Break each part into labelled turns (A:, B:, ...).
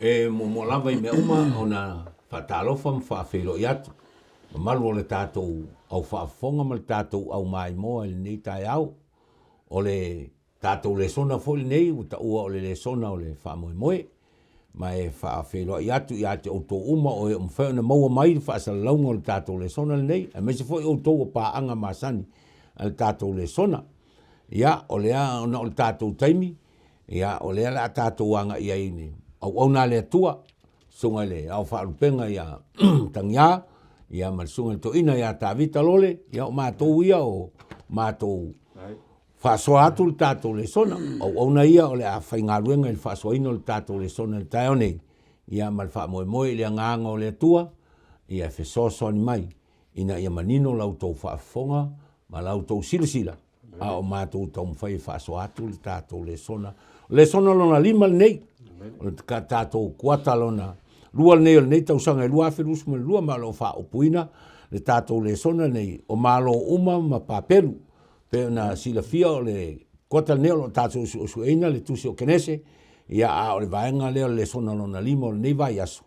A: E muamua lava i mea uma ona faatalofa ma faafeiloai atu mamalu o le tatou au faafofoga ma le tatou au maimoa i lenei taeao. O le tatou lesona foi lenei ua taua o le lesona o le faamoemoe. Ma e faafeiloai atu ia te outou uma o e o mafai ona maua mai le faasalalauga o le tatou lesona lenei, aemaise foi outou o paaga masani a le tatou lesona. Ia, o lea ona o le tatou taimi, ia, o lea o le a tatou agai ai i le auauna a le Atua, susuga i le Aofaalupega ia Tagiā, ia ma le susuga i le Toeaina ia Tavita Lole, ia o matou ia o matou faasoa atu le tatou lesona. O auauna ia o le a faigaluega i le faasoaina o le tatou lesona i le taeao nei, ia ma le faamoemoe i le agaga o le Atua, ia e fesoasoani mai ina ia manino la outou faafofoga ma la outou silasila, a o matou taumafai e faasoa atu le tatou lesona. O le lesona lona 5 lenei, o le tatou kuata lona 2 lenei o lenei tausaga e 2022, ma o lo o faaupuina le tatou lesona lenei o Malo uma ma Papelu. Pei ona silafia o le kuata lenei o lo o tatou suesueina le tusi o Kenese, ia a o le vaega lea o le lesona lona 5 o lenei vaiaso,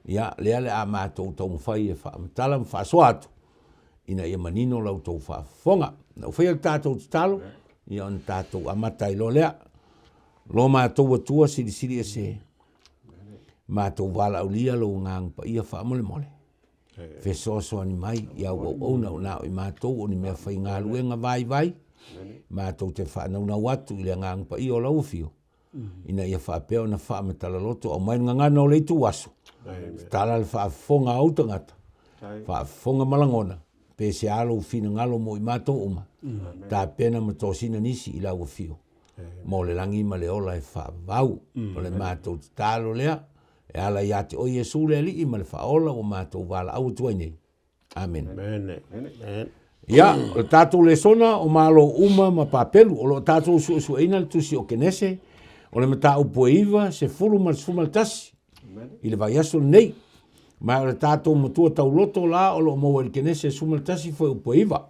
A: ia lea le a matou taumafai e faamatala ma faasoa atu ina ia manino la outou faafofoga. Na ou faia le tatou tatalo, ia ona tatou amata ai loa lea. Lo matou Atua silisili ese, matou valaaulia lou Agaga Paia faamolemole. Fesoasoani mai i au auauna o na o i matou o ni mea faigaluega vaivai, matou te faanaunau atu i le Agaga Paia o lau Afio, ina ia faapea ona faamatala loto aumai le gagana o le itu aso, tatala le faafofoga a ou tagata, faafofoga ma lagona, pe se a lou finagalo mo i matou uma, tapena ma tosina nisi i lau afio, mo le lagi ma le ola e faavavau. O le matou tatalo lea, e ala ia te oe Iesu le Alii ma le Faaola ua matou valaau atu ai nei. Amene.
B: Amen.
A: Ia, o le tatou lesona o Malo uma ma Papelu, o lo o tatou suesueina le tusi o Kenese, o le mataupu e 9, 10 ma le 11 i le vaiaso lenei. Ma o le tatou matua tauloto la o lo o maua i le Kenese 11 fuaiupu e 9.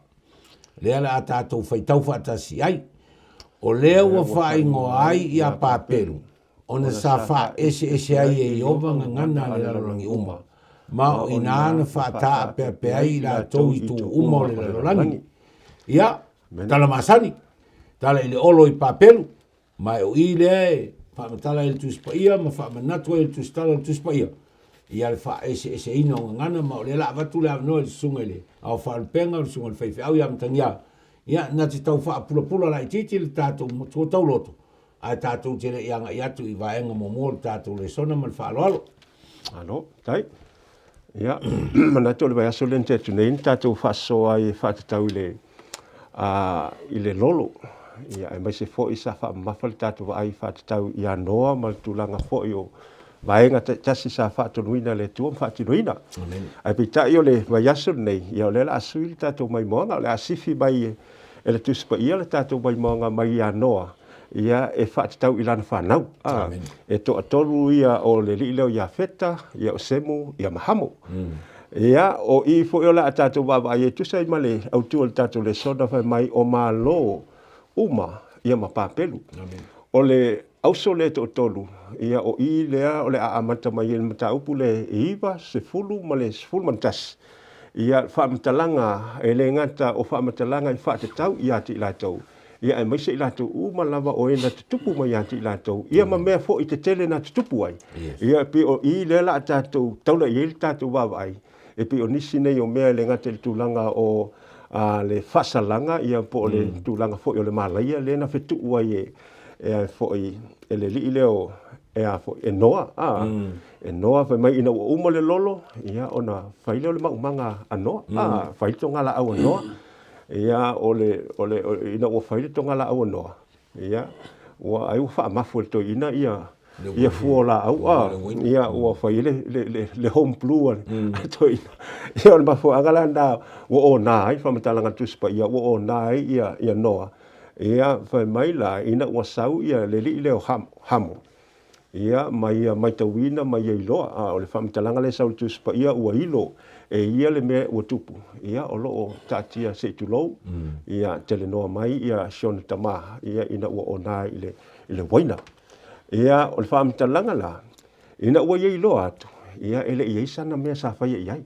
A: Lea le a tatou faitau faatasi ai. O lea ua faaigoa ai ia Papelu, ona sa faaeseese ai e Ieova gagana a le lalolagi uma, ma o i ina na faataapeapea ai i latou i itu uma o le lalolagi. Ia, tala masani, tala i le olo i Papelu, ma e o i lea e faamatala ai le Tusi Paia ma faamanatu ai le Tusitala o le Tusi Paia, ia le faaeseeseina o gagana, ma o lea la avatu le avanoa i le susuga i le Ao Faalupega, o le susuga i le Faifeau ia Matagiā, ia, na te tau faapulapula laitiiti le tatou matua tauloto, ae tatou te le i agai atu i vaega muamua o le tatou lesona ma le faaaloalo.
B: Malo, tai. Ia, manatu o le vaiaso lea na tea atu nei na tatou faasoa ai e faatatau i le, i le lolo. Ia, aemaise foi sa faamamafa le tatou vaai faatatau ia Noa ma le tulaga foi o vaega taitasi sa faatonuina e le Atua ma faatinoina. Ae peitai o le vaiaso lenei, ia o lea o le a sui le tatou maimoaga, o le a sifi mai e le Tusi Paia le tatou maimoaga mai ia Noa, ia e faatatau i lana fanau. A, e toatolu ia o le alii lea o Iafeta, ia o Semu, ia ma Hamo. Ia, o i foi o le a tatou vaavaai e tusa ai ma le autu o le tatou lesona fai mai o Malo uma ia ma Papelu. O le auso lea e toatolu, ia o i lea o le a amata mai ai le mataupu lea e 9, 10 ma le 11. Ia faamatalaga e le gata o faamatalaga e faatatau ia te i latou, ia aemaise i latou uma lava o e na tutupu mai ia te i latou, ia ma mea foi tetele na tutupu ai. Ia e pei o i lea la a tatou taula i ai le tatou vaavaai, e pei o nisi nei o mea e le gata i le tulaga o a, le faasalaga ia po o le tulaga foi o le malaia lea na fetuu ai e, e foi e le alii lea o e a foi e Noa a mm. e Noa fai mai ina ua uma le lolo ia ona fai lea o le maumaga a Noa mm. a fai le togalaau a Noa ia o le o le ina ua fai le togalaau a Noa ia ua ai ua faamafu e le toeaina ia ia fua o laau a ia ua fai le le le, le home blue a mm. toeaina ia o le mafuaaga la na ua ona ai faamatalaga Tusi Paia ua ona ai ia ia Noa. Ia, fai mai la, ina ua sau ia le alii lea o Hamo, ia, ma ia maitauina ma ia iloa, a o le faamatalaga lea e sau i le Tusi Paia, ua ilo e ia le mea ua tupu, ia, o lo o taatia se i tulou, ia, telenoa mai ia si ona tama, ia, ina ua ona i le, i le uaina. Ia, o le faamatalaga la, Ina ua ia iloa atu, ia e le i ai sana mea sa faia i ai.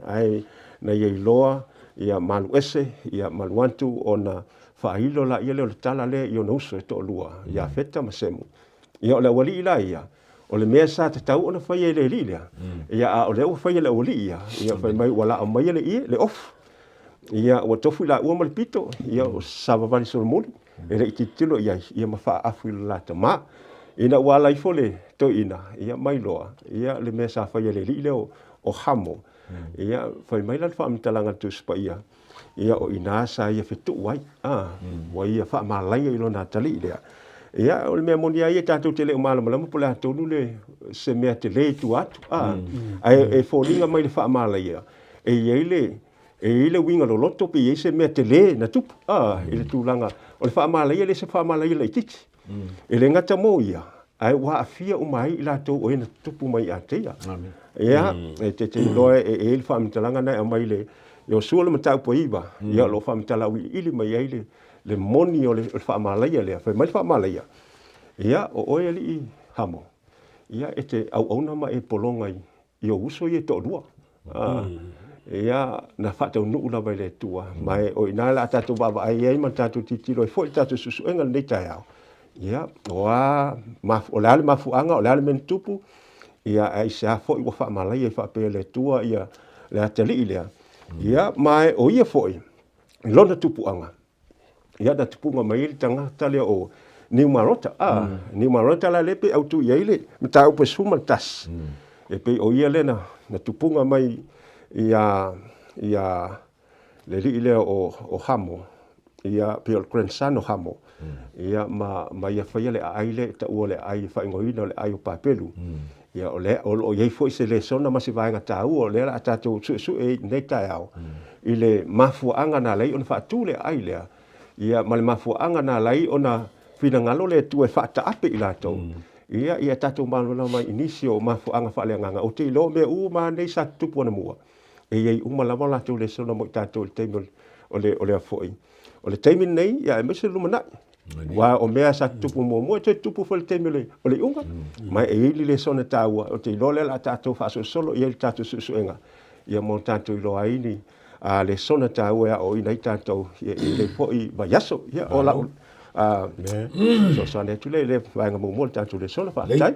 B: Ae na ia iloa ia malu ese, ia malu atu ona faailo laia lea o le tala lea i ona uso e toalua, Iafeta ma Semu. Ia o le aualii la ia, o le mea sa tatau ona faia e le alii lea, ia a o lea ua faia e le aualii ia, ia fai mai ua laa maia le ie, le ofu. Ia ua tofu i laua ma le pito, ia o savavali solomuli, e le i tilotilo i ai, ia ma faaafu i le la tama. Ina ua ala ifo le toeaina, ia ma iloa, ia le mea sa faia e le alii lea o Hamo. Ia fai mai la le faamatalaga a le Tusi Paia, ia o i ina sa ia fetuu ai, ua ia faamalaia i lona atalii lea. Ia o le mea moni lava ia tatou te le o malamalama po o le a tonu le se mea tele i tua atu, ae e foliga mai le faamalaia e i ai le e i ai le uiga loloto pe i ai se mea tele na tupu i le tulaga o le faamalaia e le o se faamalaia laitiiti. E le gata mo ia, ae ua aafia uma ai i latou o e na tutupu mai ia te ia. Ia, e te te iloa e i ai le faamatalaga na e aumai i le Iosua le mataupu e 9, ia o lo o faamatala auiliili mai ai le moni o le faamalaia lea. Fai mai le faamalaia, ia o oe alii Hamo, ia e te auauna ma e pologa i ou uso ia e toalua. Ia, na faataunuu lava e le Atua. Ma o i ina o le a tatou vaavaai ai ma tatou tilotilo ai foi i le tatou suesuega i lenei taeao. Ia, o a, o le a le mafuaaga, o le a le mea na tupu, ia ae aisea foi ua faamalaia ai faapea e le Atua ia le atalii lea. Ia, ma o ia foi i lona tupuaga, ia na tupuga mai ai le tagata lea o Niumarota. Niumarota la lea pei autu i ai le mataupu e 11. E pei o ia lea na tupuga mai ia ia le alii lea o Hamo, ia pei o le grandson o Hamo. Ia ma ia faia le aai lea e taua o le aai e faaigoaina o le aai o Papelu. Ia o lea o lo o i ai foi se lesona ma se vaega taua o lea o le a tatou suesue ai i lenei taeao i le mafuaaga na ala ai ona faatu le aai lea, ia ma le mafuaaga na ala ai ona finagalo le Atua e faataape i latou, ia ia tatou malamalama ai i nisi o mafuaaga faaleagaga. Ou te iloa o mea uma lava nei sa tutupu anamua, e i ai uma lava o latou lesona mo i tatou i le taimi o le o le foi o le taimi lenei, ia aemaise le lumanai. Aua o mea sa tutupu muamua e toe tutupu foi i le taimi o le iuga. Ma e i ai le lesona taua, ou te iloa lea o le a tatou faasolosolo i ai le tatou suesuega, ia mo tatou iloa ai ni lesona taua e aoaoina ai tatou i lenei foi vaiaso. Ia, o lau fesoasoani atu lea i le vaega muamua o le tatou lesona. Faafetai.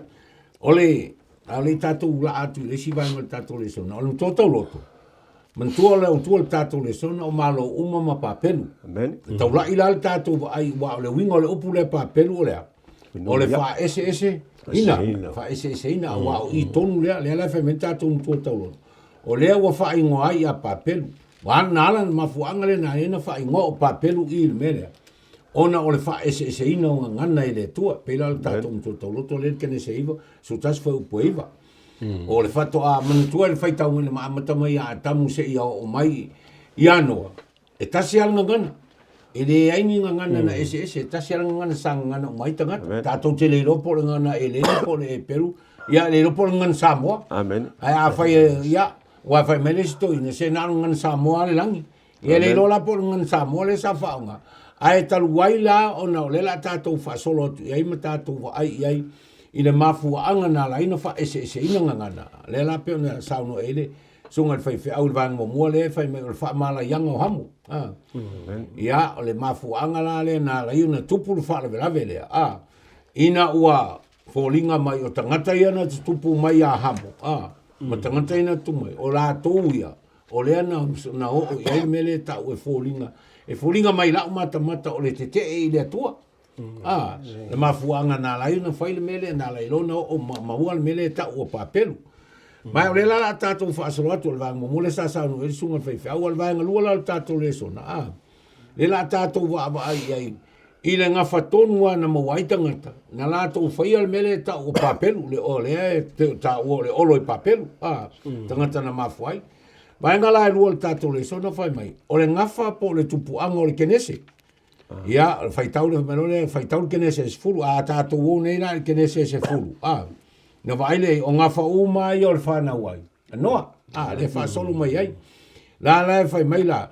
A: O le, a o le i tatou laa atu i le isi vaega o le tatou lesona, o le matua tauloto, Manatua o le autu o le tatou lesona o Malo uma ma Papelu.
B: Amen.
A: E taulai la le tatou vaai aua o le uiga o le upu lea Papelu o le a? O le faaeseese ina, faaeseeseina aua o i tonu lea, lea la e fai mai le tatou matua tauloto. O lea ua faaigoa ai ia Papelu. Ua na ala na mafuaaga lea na ala ai ona faaigoa o Papelu i le mea lea. Ona o le faaeseeseina o gagana e le Atua. Pei la o le tatou matua tauloto lea i le Kenese 9, 11 fuaiupu e 9. O le faatoa manatua i le faitauga ina ma amata mai ia Atamu seia oo mai ia Noa, e tasi lava le gagana. E leai ni gagana na eseese, e tasi lava le gagana sa gagana uma ai tagata. Tatou te le iloa po o le gagana Eleni po o le Eperu, ia le iloa po o le gagana Samoa.
B: Amen.
A: Ae afai ia, aua fai mai le isi toeaina, se na o le gagana Samoa lava le lagi. Ia le iloa la po o le gagana Samoa lea sa faaaoga, ae talu ai la ona o lea o le a tatou faasolo atu i ai ma tatou vaai i ai i le mafuaaga na ala ai ona faaeseeseina gagana. Lea la pei ona saunoa i ai le susuga i le faifeau i le vaega muamua lea e fai mai o le faamalaiaga o Hamo. A. Ia, o le mafuaaga la lea na ala ai ona tupu le faalavelave lea, a, ina ua foliga mai o tagata ia na tutupu mai ia Hamo, a, ma tagata ia na tutupu mai, o latou ia, O lea na, na oo i ai le mea lea e tau e foliga, e foliga mai lau matamata o le tetee i le Atua. A, le mafuaaga na ala ai ona fai le mea lea, na ala ai loa ona oo ma, maua le mea lea e tau o Papelu. Ma o lea la o le a tatou faasolo atu, o le vaega muamua lea sa saunoa i ai le susuga i le faifeau, a o le vaega lua la o le tatou lesona, a, lea o le a tatou vaavaai i ai i le gafa tonu lava na maua ai tagata, na latou faia le mea lea e tau o Papelu, le o lea e taua o le olo i Papelu, a, tagata na mafua ai. Vaega la e lua o le tatou lesona fai mai, o le gafa po o le tupuaga o le Kenese. Ia, o le faitau le, mai lea, faitau le Kenese e 10, a tatou o nei la i le Kenese e 10, a, na vaai lea, o gafa uma ia o le fanau ai. Noa, a, lea faasolo mai ai. La la e fai mai la,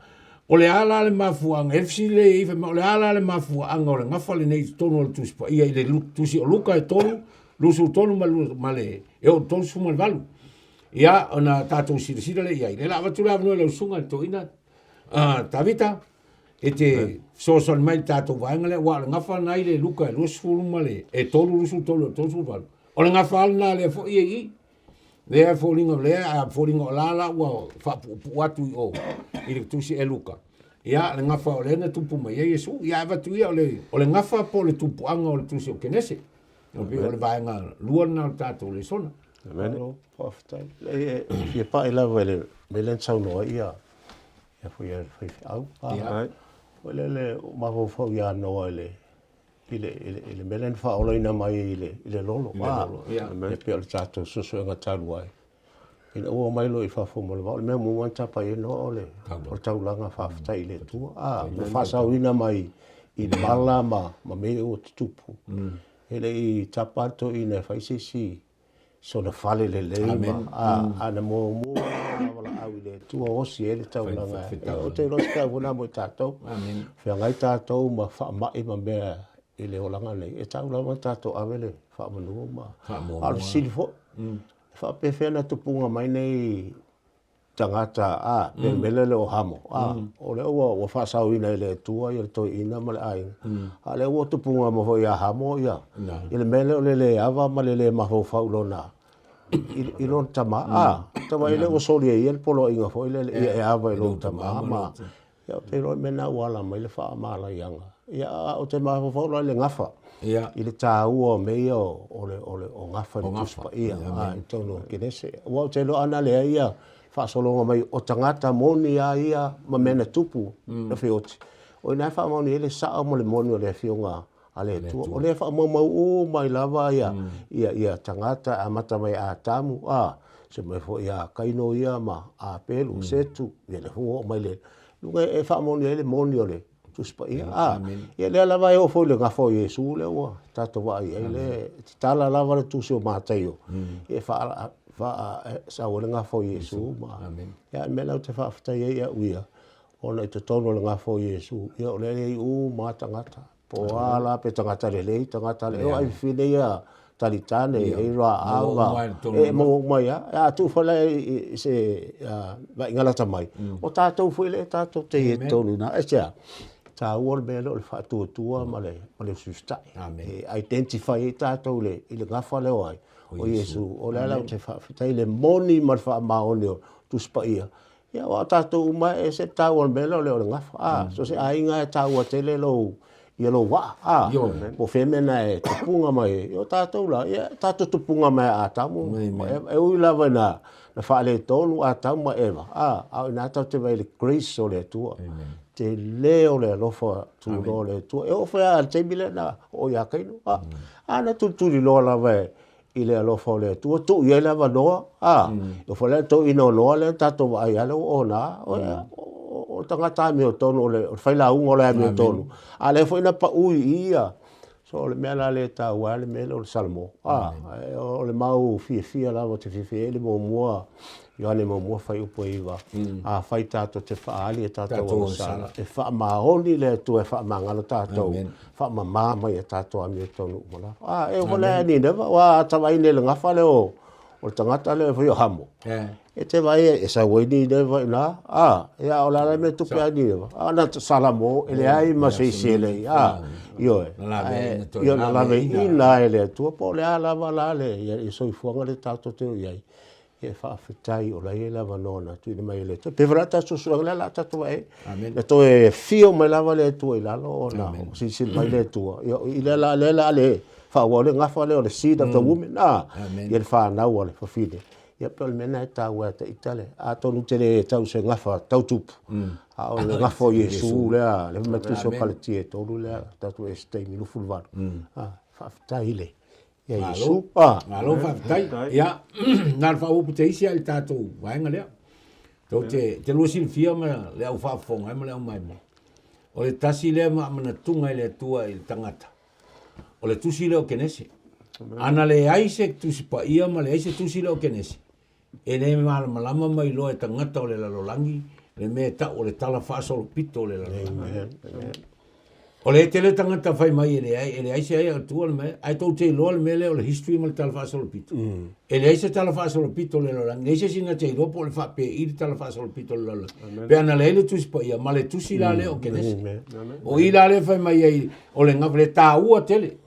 A: o le a la le mafuaaga, e fesili lea i ai, fai mai, o le a la le mafuaaga o le gafa lenei i totonu o le Tusi Paia i le Tusi o Luka e 3, 23 ma le, ma le e oo 38. Ia, ona tatou silasila lea i ai. Lea la avatu le avanoa i lau susuga i le toeaina Tavita, e te fesoasoani mai i le tatou vaega lea, aua o le gafa lena i le Luka e 20 ma le, e 3, 23 e 38. O le gafa lava lena lea foi e i i. Lea e foliga, lea e foliga o la la ua faapuupuu atu i o i le tusi e Luka. Ia, le gafa o lea na tupu mai ai Iesu. Ia, avatu ia o le, o le gafa po o le tupuaga o le tusi o Kenese. O le vaega lua lena o le tatou lesona.
B: Amen. Faafetai. E fia pai lava i le mea lea na saunoa ai ia ia foi ia faifeau. Ia. Foi lele mafaufau ia Noa i le i le i le, i le mea lea na faaolaina mai i le i le lolo. I le lolo. Ia. E pei o le tatou suesuega talu ai. Ina ua omai loa i fafo ma le vaa, o le mea muamua na tapa i ai Noa o le, o le taulaga faafetai i le Atua. A, ua faasaoina mai i mala ma, ma mea ua tutupu. E le i tapa le toeaina e fai se isi sona fale lelei ma, a, a na muamua lava valaau i le Atua osi ai le taulaga. Ou te iloa se feau foi lena mo i tatou. Feagai tatou ma faamai ma mea i le olaga nei, e tatau lava ona tatou ave le faamanua ma, a o le fesili foi, E faapefea na tupuga mai nei tagata a pe le mea lea o Hamo a o lea ua ua faasaoina e le Atua ia le toeaina ma le aiga a o lea ua tupuga mai foi ia Hamo ia ia le mea lea o le le ava ma le le mafaufau i lona i lona tama a tama lea ua soli e ia le poloaiga foi lele ia e ava i lou tama ma Ia, ou te iloa o le mea lena ua ala mai le faamalaiaga. Ia, a ou te mafaufau la i le gafa,
A: Ia.
B: i le taua o mea ia o le, o le, o gafa i le Tusi Paia, a, i totonu o Kenese. Aua ou te iloa ana leai ia faasologa mai o tagata moni lava ia ma mea na tupu na feoti, o i ina e faamaoni ai le sao ma le moni o le Afioga a le Atua. O lea e faamaumau uma ai lava ia, ia, ia tagata e amata mai ia Atamu, a, se mai foi ia Kaino ia ma Apelu, Setu, ia lea foi ua oo mai le luga e faamaoni ai le moni o le Tusi Paia. A, ia lea lava e oo foi i le gafa o Iesu lea ua tatou vaai ai, lea e tatala lava le tusi o Mataio e faa, faa, sau ai le gafa o Iesu ma, ia o le mea lea ou te faafetai ai au ia, ona i totonu o le gafa o Iesu, ia o lea e i ai uma lava tagata. Po o a la pe tagata lelei, tagata le, ai fifine ia Talitane, e Raava, e maua uma ai lava. A tuu foi la i se vaaiga lata mai, o tatou foi lea tatou te i ai i totonu i ina. Aisea? E taua le mea lea o le faatuatua ma le usiusitai. E identify ai tatou i le gafa lea o ai? O Iesu. O le ala ou te faafetai i le moni ma le faamaoni o Tusi Paia. Ia, aua o tatou uma e ese le taua o le mea lea o le, o le gafa. A, so o se aiga e taua tele lou, ia lou vaa, a, po o fea mea na e tupuga mai ai. Ia o tatou la, ia tatou tupuga mai ia Atamu ma Eva. E ui lava ina na faaletonu Atamu ma Eva, a, a o i ina tatou te vaai i le grace o le Atua. Tele o le alofa tunoa o le Atua. E oo foi lava i le taimi lea na oo ia Kaino, a, a na tulituliloa lava e, i le alofa o le Atua, tuu i ai le avanoa, a, e foi la le toeaina o Noa lea na tatou vaai lea ua ona, o le tagata amiotonu, o le failauga o le amiotonu, a lea foi na pau i i ia, so o le mea la lea e taua ai le mea lea o le Salamo, a, o le mau fiafia lava ou te fiafia ai le muamua, Ioane muamua fuaiupu e 9, afai tatou te faaali e tatou agasala, e faamaoni le Atua e faamagalo tatou, faamama mai a tatou amiotonu uma lava. A, e oo la ia Nineva, aua a ta vaai nei i le gafa lea o le tagata lea foi o Hamo, e te vaai e sau ai Nineva i ina, a, ia a o le a la le mea e tupe ai Nineva? A na Salamo, e leai ma se isi e leai, a, ioe, ia na laveaiina e le Atua, po o le a lava la le soifuaga lea tatou te o i ai, Ia faafetai o la e i ai le avanoa na tuuina mai e le Atua. Pe foi la tatou suesuega lea o le a tatou vaai ai. Na toe afio mai lava le Atua i lalo ona silasila mai le Atua. Ia o i lea la lea la le faaauau le gafa lea o le seed of the woman, a, ia le fanau a le fafine. Ia pei o le mea lena e taua ia te ita le, atonu e te le tau se gafa tau tupu, a o le gafa o Iesu lea, lea fai mai le Tusi o Kalatia e 3 lea, tatou e se taimi 28. A, faafetai i le Ia Iesu.
A: Ah. Malo faafetai. Ia, na o le faaopoopo te isi lava i le tatou vaega lea. Tou te, te lua silafia ma le au faafofoga ai ma le au maimoa. O le tasi lea maamanatuga e le Atua i le tagata, o le tusi lea o Kenese. Ana leai se Tusi Paia ma leai se tusi lea o Kenese, e le malamalama ma iloa e tagata o le lalolagi le mea e tau o le tala faasolopito o le lalolagi. O le tele tagata fai mai e leai, e leai se ai Atua le mea, ae tou te iloa le mea lea o le history ma le tala faasolopito. E leai se tala faasolopito o le lalolagi, leai se isi na te iloa po o le faapei le tala faasolopito o le lalolagi. Pe ana leai le Tusi Paia ma le tusi la lea o Kenese. O i la lea fai mai ai o le gafa, le taua tele.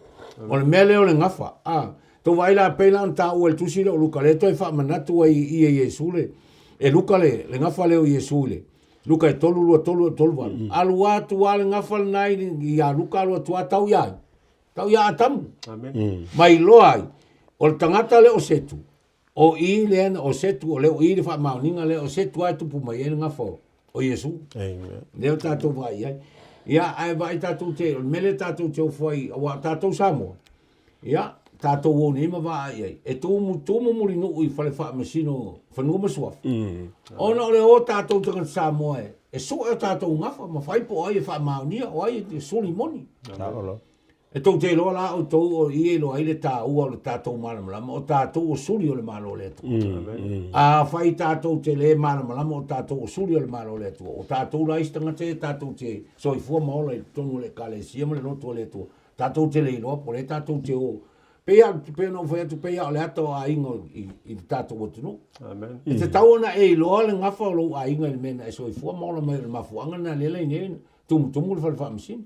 A: O le mea lea o le gafa, a. Tou vaai la pei la ona taua i le tusi lea o Luka, lea e toe faamanatu ai i i e Iesu le, e Luka le, le gafa lea o Iesu i le, Luka e 3, 2, 3, 3, 8. Alu atu lava le gafa lena ia Luka alu atu lava tau ia ai. Tau ia Atamu.
B: Amen.
A: Ma iloa ai, o le tagata lea o Setu, o i lea, o Setu, o lea o i le faamaoniga lea, o Setu lava e tupu mai ai le gafa o Iesu.
B: Amen.
A: Lea o tatou vaai ai. Ia, ae vaai tatou te, o le mea lea tatou te ofo ai, aua o tatou Samoa, Ia, tatou o nei ma vaai ai, e tumu, tumu Mulinuu i fale faamasino fanua ma suafa. Ona o le o tatou tagata Samoa e, e sue o tatou gafa ma fai po o ai e faamaonia, o ai e suli moni. E tou te iloa la outou o i e iloa ai le taua o le tatou malamalama, o tatou o suli o le Malo o le Atua. Afai tatou te le malamalama o tatou o suli o le Malo o le Atua, o tatou la isi tagata ia tatou te soifua ma ola i totonu o le Ekalesia ma le lotu a le Atua, Tatou te le iloa po o lea tatou te o. Pei a, pei ona ou fai atu, pei a o le ata o aiga i, i le tatou atunuu.
B: Amen.
A: E tatau ona e iloa le gafa o lou aiga i le mea na e soifua ma ola mai o le mafuaaga lena lea la i nei tumutumu le fale faamasino.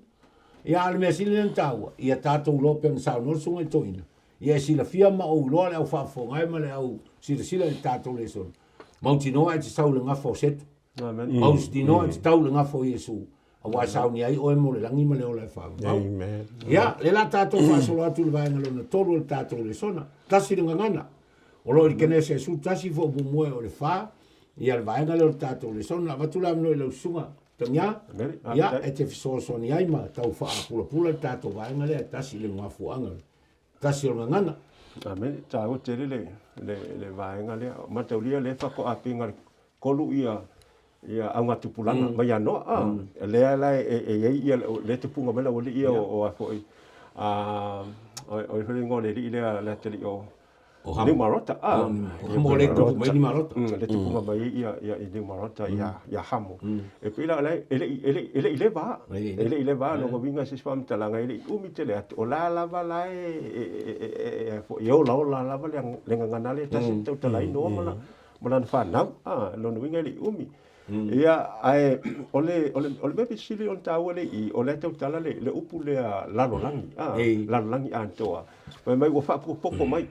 A: Ia a o le mea sili lea ona taua, ia tatou iloa pei ona saunoa le susuga i le toeaina, ia e silafia ma ou iloa le au faafofoga e ma le au silasila i le tatou lesona. Mautinoa e te sau i le gafa o Setu.
B: Amen.
A: Mautinoa e te tau i le gafa o Iesu. Aua e saunia ai oe mo le lagi ma le ola e faavavau.
B: Amen.
A: Ia, lea la tatou faasolo atu i le vaega lona tolu o le tatou lesona. Tasi le gagana. O lo o i le Kenese 11 fo muamua e o le fa. Ia le vaega lea o le tatou lesona. Avatu le avanoa i lau susuga Togia. Ia, e te fesoasoani ai ma tau faapulapula le tatou vaega lea e tasi le mafuaaga. Tasi o le gagana.
B: Amen. Taua tele le, le, le vaega lea. Mataulia lea faatoa pinga le kolu ia ia augatupulaga mai ia Noa. Ah, lea la e e i ai ia le tupuga mai le aualii ia o a foi a o le igoa o le alii lea le atalii o Niumarota. Ah,
A: Hamo le tupu mai Niumarota.
B: Le tupuga mai ia ia i Niumarota ia ia Hamo. E pei la e le i e le e le i leva. E le i leva lona uiga se isi faamatalaga e le i umi tele atu o la lava la e e e olaola lava le gagana lea e tasi e tautala ai Noa ma ma lana fanau, a, lona uiga e le i umi. Ia, ae o le, o le, o le mea pito sili ona taua lea i i, o lea e tautala le, le upu lea lalolagi, a, lalolagi atoa. Fai mai ua faapopopo mai,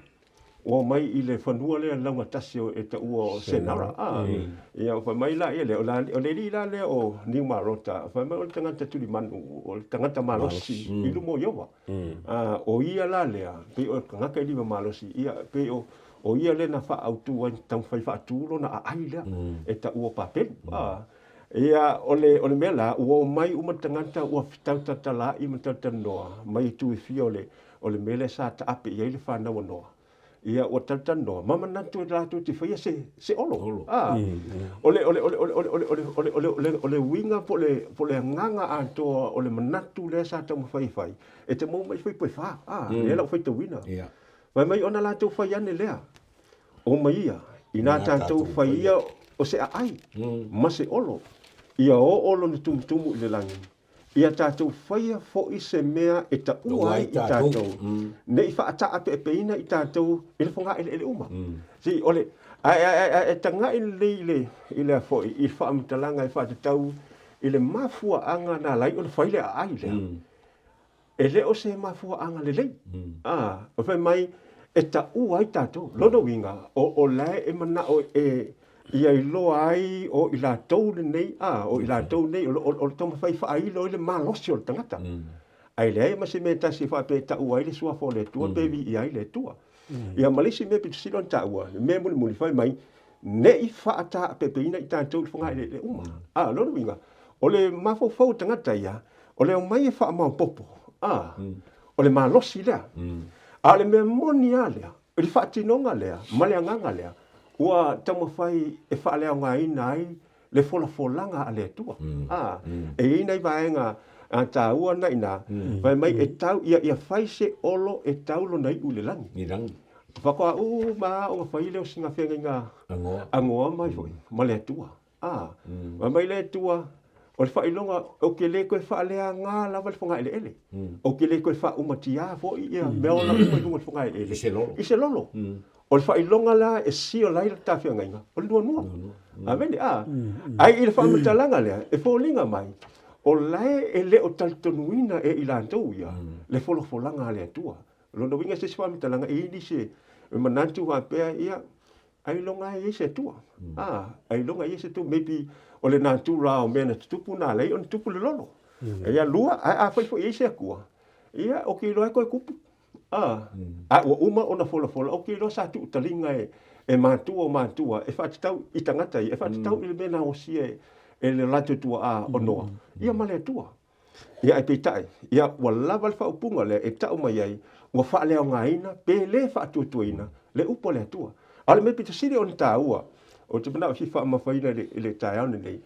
B: ua omai i le fanua lea laugatasi e taua o Senara, a. Ia, fai mai la ia lea, o le, o le alii la lea o Niumarota, fai mai o le tagata tulimanu, o le tagata malosi i luma o Ieova. A, o ia la lea, pei o le tagata e lima malosi, ia, pei o, O ia lea na faaautu ai, taumafai faatu lona aai lea e taua o Papelu. Ia, o le, o le mea la, ua omai uma tagata ua tautatalai ma talatalanoa mai itu e fia o le, o le mea lea sa taape i ai le fanau a Noa. Ia, ua talatalanoa ma manatu e latou te faia se, se olo.
A: Olo.
B: O le, o le, o le, o le, o le, o le, o le, o le, o le, o le, o le uiga po o le, po o le agaga atoa o le manatu lea sa taumafai e fai, e te maua mai i fuaiupu e fa, lea la ua faitauina.
A: Ia.
B: Fai mai ona latou fai ane lea, O mai ia, inā tatou fai ia o se aai ma se olo, ia oo lona tumutumu i le lagi, ia tatou faia foʻi se mea e taua ai i tatou, ne i faataapeapeina i tatou i le fogaeleele uma. See, o le, ae, ae, ae, ae tagaʻi lelei i le, i le a foʻi, i le faamatalaga e faatatau i le mafuaaga na ala ai ona fai le aai lea. E le o se mafuaaga lelei. A, o fai mai, e taua ai tatou. Lona uiga, o, o la e manao e, ia iloa ai o i latou lenei, a, o i latou nei, o, o, o le taumafai e faailo ai le malosi o le tagata. Ae leai ma se mea e tasi e faapea e taua ai le suafa o le Atua pe viia ai le Atua. Ia ma le isi mea pito sili ona taua, le mea mulimuli, fai mai, ne i faataapeapeina i tatou i le fogaeleele uma. A, lona uiga, o le mafaufau o tagata ia, O le omai e faamaopoopo, a, o le malosi lea. A o le mea moni lava lea, i le faatinoga lea ma le agaga lea, ua taumafai e faaleaogaina ai le folafolaga a le Atua. A, e i ai nai vaega taua na i ina, fai mai e tau, ia, ia fai se olo e tau lona iu i le lagi.
A: I lagi.
B: Faatoa uma lava ona fai lea o sina feagaiga
A: Agoa.
B: agoa mai foi ma le Atua. A, fai mai le Atua, O le faailoga, ou te le toe faaleaga lava le fogaeleele. Ou te le toe faaumatia foi ia meaola uma i luga o le fogaeleele.
A: I se lolo.
B: I se lolo. O le faailoga la e seal ai le ta feagaiga, o le nuanua. Amene, a. Ai i le faamatalaga lea, e foliga mai, o lae e le o talitonuina e i latou ia le folafolaga a le Atua. O lona uiga se isi faamatalaga, e i ai nisi e manatu faapea, ia, ailoga e i ai se Atua. A, ailoga e i ai se Atua, maybe o le natura o mea na tutupu na ala ai ona tupu le lolo. Ia lua, ae afai foi e i ai se Atua, ia, ou te iloa e toe tupu. A, a ua uma ona folafola, ou te iloa sa tuutaliga e, e matua o matua e faatatau i tagata ia, e faatatau i le mea na osia e, e le latou tuaa o Noa, ia ma le Atua. Ia ae peitai, ia ua lava le faaupuga lea e tau mai ai, ua faaleaogaina pe le faatuatuaina le upu a le Atua. A o le mea pito sili ona taua, ou te manao e fia faamamafaina i le, i le taeao lenei,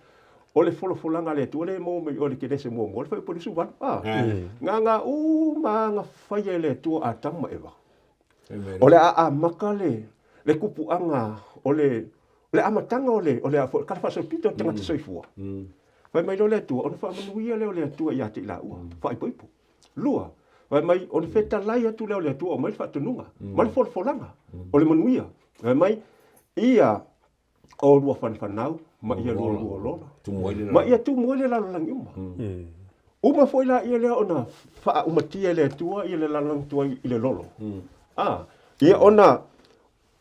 B: o le folafolaga a le Atua lea e maua mai o le Kenese muamua, le fuaiupu 28, a, na aga uma lava na faia e le Atua Atamu ma Eva. O le a amata le, le tupuaga o le, le amataga o le, o le, o le tala faasolopito o le tagata soifua. Fai mai loa le Atua, ona faamanuia lea o le Atua ia te i laua, faaipoipo. Lua, fai mai, ona fetalai atu lea o le Atua, aumai le faatonuga, ma le folafolaga o le manuia. Fai mai, ia oulua fanafanau ma ia lualua lola, ma ia tumu ai le lalolagi uma. Uma foi laia lea ona faaumatia e le Atua ia le lalolagi tuai i le lolo. A, ia ona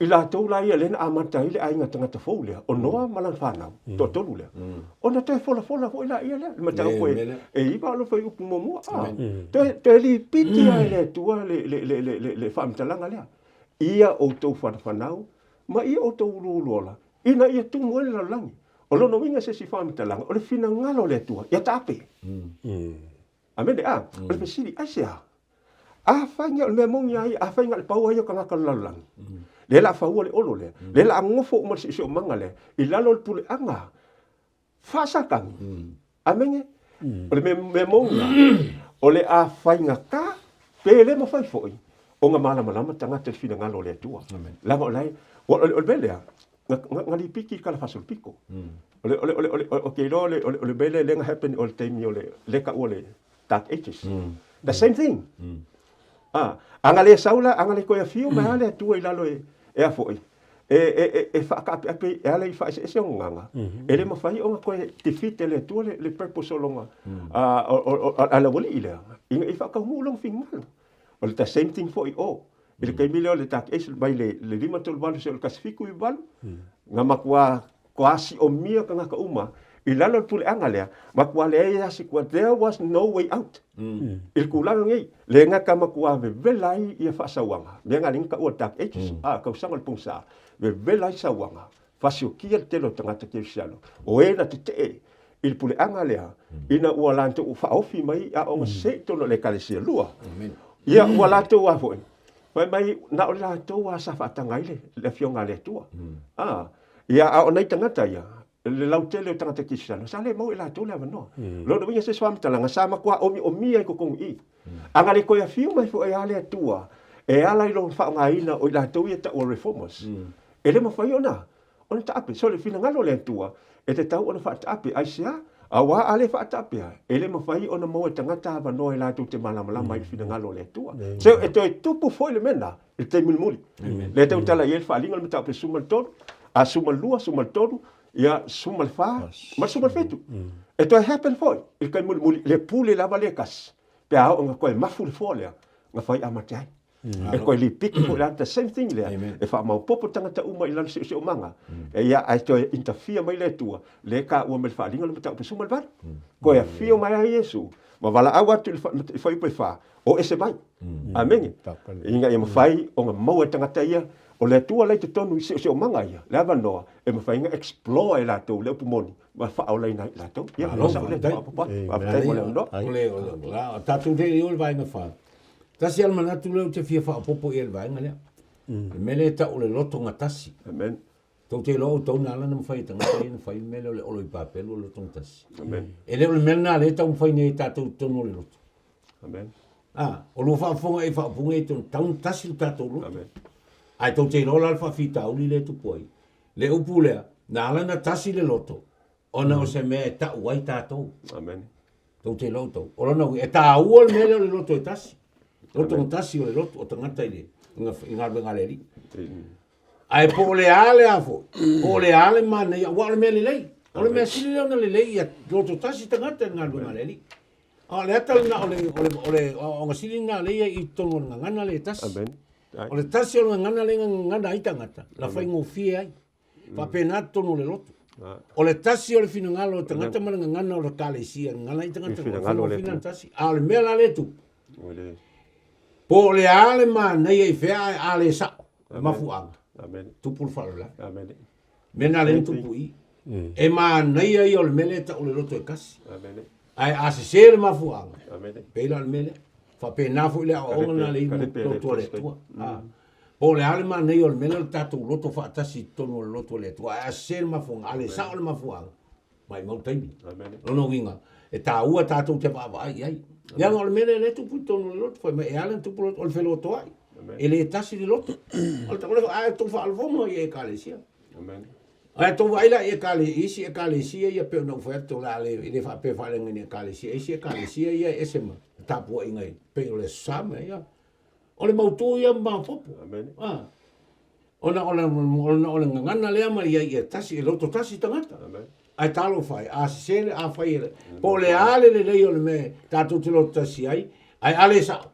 B: i latou la ia lea na amata ai le aiga tagata fou lea, o Noa ma lana fanau, toatolu lea. Ona toe folafola foi laia lea, le mataupu e, e iva o le fuaiupu muamua. A, toe, toe lipiti lava e le Atua le, le, le, le, le, le faamatalaga lea. Ia outou fanafanau ma ia outou uluuluola, ina ia tumu ai le lalolagi. O lona uiga se isi faamatalaga, o le finagalo o le Atua, ia taape. Amene, a? O le fesili, aisea? Afai o le mea moni a ia, afai na o le pau lava ia o tagata o le lalolagi, lea o le a faua le olo lea, lea o le a nofo uma le siosiomaga lea i lalo o le puleaga Faasatani. Amene. O le mea moni lava, o le a faigata pe le mafai foi ona malamalama tagata i le finagalo o le Atua. Leaga o la e, o le mea lea, na lipiki i le tala faasolopito. O le, o le, o le, o le, ou te iloa o le, o le mea lea lea na happen o le taimi o le, lea e taua o le Dark Ages. The same thing. A, a na le sau la, a na le toe afio mai lava le Atua i lalo e, e a foi, e, e, e, e faataapeape e ala i faaeseese ona gaga, e le mafai ona toe defeat e le Atua le, le purpose o lona, a, o, o, o, a le aualii lea, ina ia faataunuu lona finagalo. O le the same thing foi i o. I le taimi lea o le Dark Age, mai le, le 538 seia o le 178, na matua Kua siomia tagata uma i lalo o le puleaga lea, matua leai lava se kua, there was no way out i le tulaga lenei. Le gata matua vevela ai ia faasauaga, mea na alii na taua Dark Ages, a, tausaga o le pogisa, vevela ai sauaga, fasiokia le tele o tagata kerisiano, o e na tetee i le puleaga lea, ina ua latou faaofi mai aoga sese i totonu o le Ekalesia. Lua, ia ua latou a foi, fai mai na o latou lava sa faataga ai le, le Afioga a le Atua. A, Ia, a o nai tagata ia, le lautele o tagata kerisiano, sa le maua e latou le avanoa. Lona uiga se isi faamatalaga, sa matua omiomia i totonu i i. A na le toe afio mai foi lava le Atua e ala i lona faaaogaina o i latou ia e taua reformers, e le mafai ona ona taape. So, le finagalo o le Atua, e tatau ona faataape. Aisea? Aua a le faataapea, e le mafai ona maua e tagata avanoa e latou te malamalama ai i le finagalo o le Atua. So, e toe tupu foi le mea lena i le taimi mulimuli. Lea e tautala i ai le faaaliga o le mataupu e 13, a 12, 13, ia 14 ma le 17. E toe happen foi i le taimi mulimuli, le pule lava lea e tasi, pe a oo ina toe mafu le foa lea, na fai amata ai. E toe lipiki foi la, the same thing lea, e faamaopoopo tagata uma i lalo seoseomaga, ia ae toe interfere mai le Atua, lea e taua mai le faaaliga o le mataupu e 18. Toe afio mai ai Iesu, ma valaau atu i le fuaiupu e fa, o ese mai. Amene. Ina ia mafai ona maua e tagata ia, o le Atua la i totonu i seoseomaga ia, le avanoa e mafai ona explore e latou le upu moni ma faaolaina ai i latou. Ia, o sau lea faaopoopo atu. Faafetai mo le avanoa.
A: O le, o le, o tatou te le i o le vaega fa. Tasi lava le manatu lea ou te fia faaopoopo i ai i le vaega lea. Le mea lea e tau o le loto gatasi.
B: Amen.
A: Tou te iloa outou na ala ona mafai e tagata ia ona fai le mea lea o le olo i papelu o le loto gatasi.
B: Amen.
A: E le o le mea lena lea e taumafai nei e tatou i totonu o le loto.
B: Amen.
A: A, o lua faafofoga e faaupuga e tonu, tau tasi le tatou loto.
B: Amen.
A: Ae tou te iloa la le faafitauli lea e tupu ai. Le upu lea, na ala ona tasi le loto, Ona o se mea e ta'u ai tatou.
B: Amene.
A: Tou te iloa outou. O lona uiga, e tāua le mea lea o le loto e tasi. Loto gatasi o le loto o tagata i le i galuega a le Alii. Ae po o le a le a foi, po o le a le manaia, aua o le mea lelei. O le mea sili lea ona lelei ia loto tasi tagata i le galuega a le Alii. A o le ata lena o le o le o le aoaoga sili lena lea e i totonu o le gagana lea e tasi.
B: Amene.
A: O le tasi o le gagana lea e gagana ai tagata, na faigofie ai. Faapena totonu o le lotu. O le tasi o le finagalo o le tagata ma le gagana o le ekalesia, gagana ai tagata, o le finagalo tasi. A o le mea la lea e tupu, po o le a le manaia i fea ae a le sa'o le mafuaaga, tupu le faalavelave. Mea na lea na tupu i i. E manaia ia o le mea lea e tau o le loto e tasi. Ae a sese le mafuaaga, pei la o le mea lea. Faapena foi le aoaoga na le i loto a le Atua. Po o le a le manaia o le mea lea o le tatou loto faatasi i totonu o le loto o le Atua, ae a sese le mafuaaga, a le sao le mafuaaga, maimau taimi. Lona uiga, e taua tatou te vaavaai i ai. Leaga o le mea lea lea e tupu i totonu o le loto, fai mai e ala ona tupu loto, o le felotoai. E le tasi le loto. O le, a outou faalogo i ekalesia. Ae tou vaai la i ekale, i isi ekalesia ia pei ona ou fai atu o le a le, e le faapea e faaleaga i ni ekalesia, isi ekalesia ia e ese ma tapuaiga i pei o le Aso Sa ma ia. O le mautu ia ma maopoopo. Ah. Ona o le, ona o le gagana lea ma ia ia tasi, e loto tasi tagata. Ae talofa e, a sese le, a fai e le, po o le a le lelei o le mea tatou te loto tasi ai, ae a le sa'o,